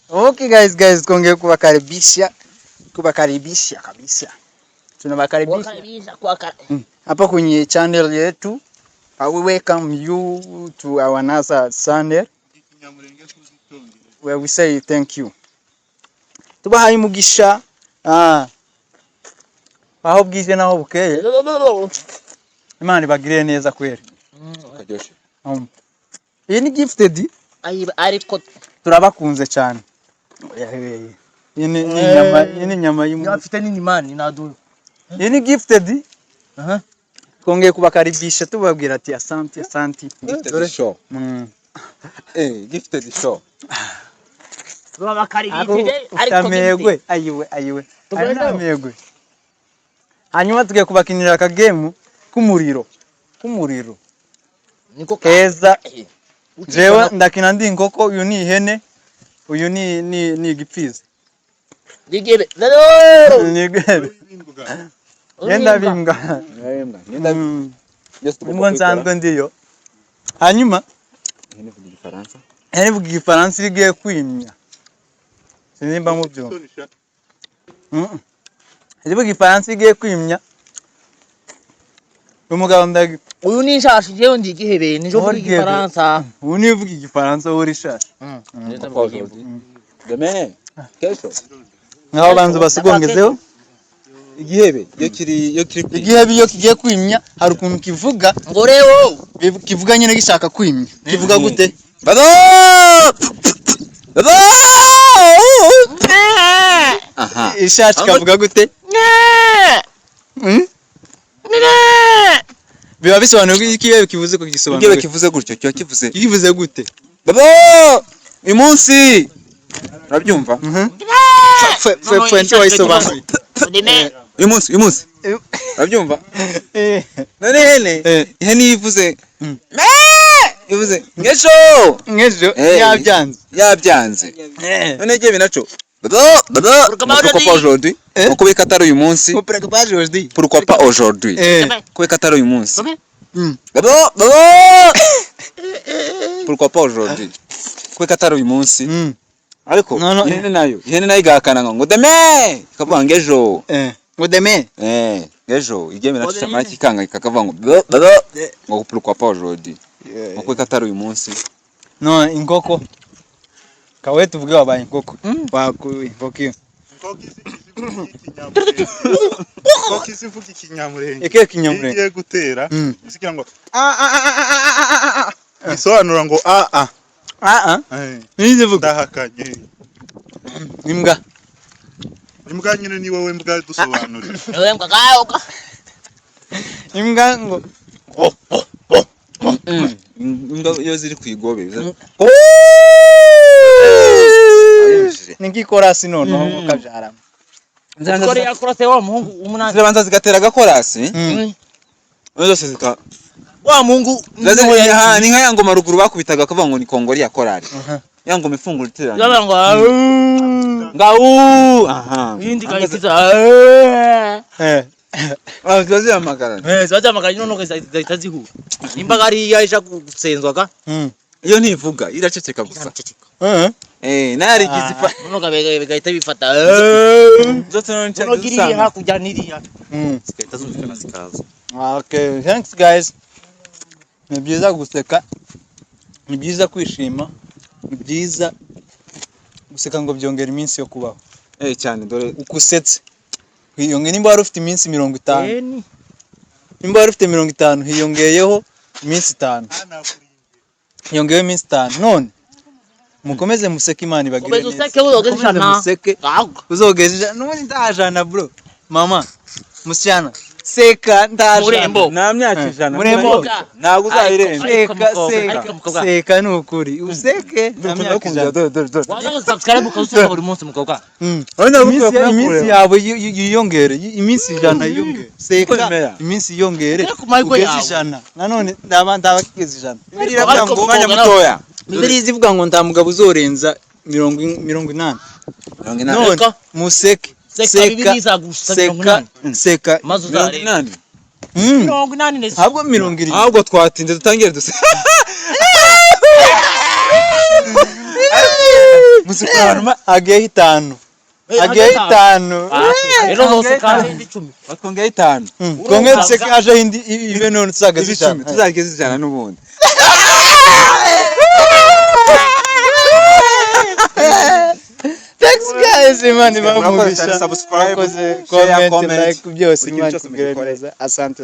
Okay guys, guys, twongeye kubakaribisha, kubakaribisha kabisa, tunawakaribisha Wakaribisha kwa hapa kwenye channel yetu. We welcome you to our NASA channel where we say thank you. Tubahaye umugisha, aho bwije naho bukeye, Imana ibagirire neza kweri. Karyoshye. Iyi ni Gifted. Ariko Turabakunze cyane. Iyi ni inyama, iyi ni inyama y'umuntu. Afite nini man nadu. Iyi ni Gifted. Aha. Twongeye kubakaribisha, tubabwira ati asante, asante. Gifted Show. Gifted Show. Turabakaribishije ariko Amegwe, ayiwe, ayiwe, aya ni Tugende. amegwe. Hanyuma tugiye kubakinira akagemu k'umuriro, k'umuriro niko keza. Jewe ndakina ndi inkoko, uyu ni ihene, uyu ni igipfizi. Digebe. Ni igihebe. Ngenda bimbwa. Ngenda. Byose tugomba Imbwa nsanzwe ndiyo. Hanyuma Ihene ivuga Igifaransa. Ihene ivuga Igifaransa iyo igiye kwimya, sinimba mubyumva. Ivuga Igifaransa iyo igiye kwimya. Umugabo ndagi Uyu ni inshashi, jewe ndi igihebe, nijo Wowe vuga Igifaransa. Ubu niyo uvuga Igifaransa, wowe uri shashi. Pourquoi aujourd'hui? Demain? Kesho? Ngaho banza basigongezeho. Igihebe iyo kiri Igihebe iyo kigiye kwimya hari ukuntu kivuga. Ngo rero Kivuga nyine gishaka kwimya, kivuga gute? Baba! Baba! Aha. Ishashi kavuga gute? Biba bisobanuye ko ikihebe kivuze ko gisobanura Igihebe kivuze gutyo kiba kivuze kivuze gute? Baba! Uyu munsi! Urabyumva? Fwe fwe ntiwayisobanuye. Uyu munsi, uyu munsi. Urabyumva? None ihene, ihene iyo ivuze ivuze ngejo. Nk'ejo. Yabyanze. Yabyanze. None igihebe naco baba baba. Pourquoi pas Pourquoi pas aujourd'hui? Eh? Ngo kubera atari uyu munsi. Pourquoi pas aujourd'hui? Pourquoi pas aujourd'hui? Kubera atari uyu munsi. Baba baba. Pourquoi pas aujourd'hui? Kubera atari uyu munsi. Ariko No, no, ihene nayo igahakana ngo demain, ikavuga ngo ejo. Ngo demain. Ejo igihebe naco cyamara kikanga kikavuga ngo baba baba, ngo pourquoi pas aujourd'hui? Ngo kubera atari uyu munsi. No, inkoko kawe, tuvuge wabaye inkoko, wakuye inkoko iyo. Inkoko izi ivuga Ikinyamurenge. Ikihe? Iyo Kinyamurenge? igiye gutera isigira ngo a a a a a a a a, isobanura ngo a a. A a. Nize vuga. Ndahakanye. Imbwa. Imbwa nyine ni wowe mbwa, dusobanurira. Wewe mbwa kaoka. Imbwa ngo Imbwa iyo ziri ku igobe ni nk'ikorasi noneho mukabyaramo. Kore yakorase wa muhungu umunani. Zirabanza zigatera agakorasi zose zika Wa muhungu. Ni nka ya ngoma ruguru bakubitaga bakavuga ngo ni kongori ya korari, ya ngoma ifungura iterana. Yaba ngo Ngau aha. Yindi kayikiza. Ah, ziba zihamagarana. Ziba zihamagara, noneho zahita zihura. Nimba ari yaje gusenzwaga. Iyo ntivuga, iraceceka gusa. Nayo arigize ifa. Noneho bigahita bifata. Zose noneho Noneho iriya usanga hakurya n'iriya zigahita zumvikana zikaza. Okay, thanks guys. Ni byiza guseka, ni byiza kwishima, ni byiza guseka ngo byongera iminsi yo kubaho. Cyane, dore. Uko usetse hiyongera, nimba wari ufite iminsi 50, Eni. nimba wari ufite 50, hiyongeyeho iminsi 5, hiyongeyeho iminsi 5. None mukomeze museke, Imana ibagire Komeza neza. useke, uzogeze Mukomeze 100. museke. Gaga. Uzogeza 100, n'ubundi ndajana bro. Mama musichana, seka, ndajana. Murembo. Nta myaka 100. Murembo. Ntabwo uzayirenza. Ariko Seka, mukobwa, seka, ariko mukobwa. seka, ni ukuri useke, nta myaka 100. Dore, dore, dore. Waza subscribe ukawuseka buri munsi, mukobwa. Urabona Iminsi yawe yiyongere, iminsi 100 yiyongere, seka. Bimera. Iminsi yiyongere. Ugere ku mahirwe Ugeze yawe. 100, nanone ndaba kigeze 100. Bibiliya iravuga Ariko ngo umwanya mukobwa mutoya. Bibiliya izivuga ngo nta mugabo uzorenza 80. 80. None Seka. museke. Seka, seka, Bibiliya izagusa mirongo seka, inani. Seka. Maze mirongo uzareba. inani 80 neza. Ahubwo 70. Ahubwo twatinze, dutangire duse. Muzikorana. Hagiyeho 5, hagiyeho 5. Rero zose kandi indi 10. Batwongeyeho 5. Twongere duseke, hajeho indi ibe none tuzageze 10 100. Tuzageze 100 n'ubundi. Thanks guys, Imana ibahe Murakoze umugisha. cyane, subscribe, Murakoze, share, comment, comment. like, byose. Buri kintu Imana cyose ikugirire mugikore. neza, asante.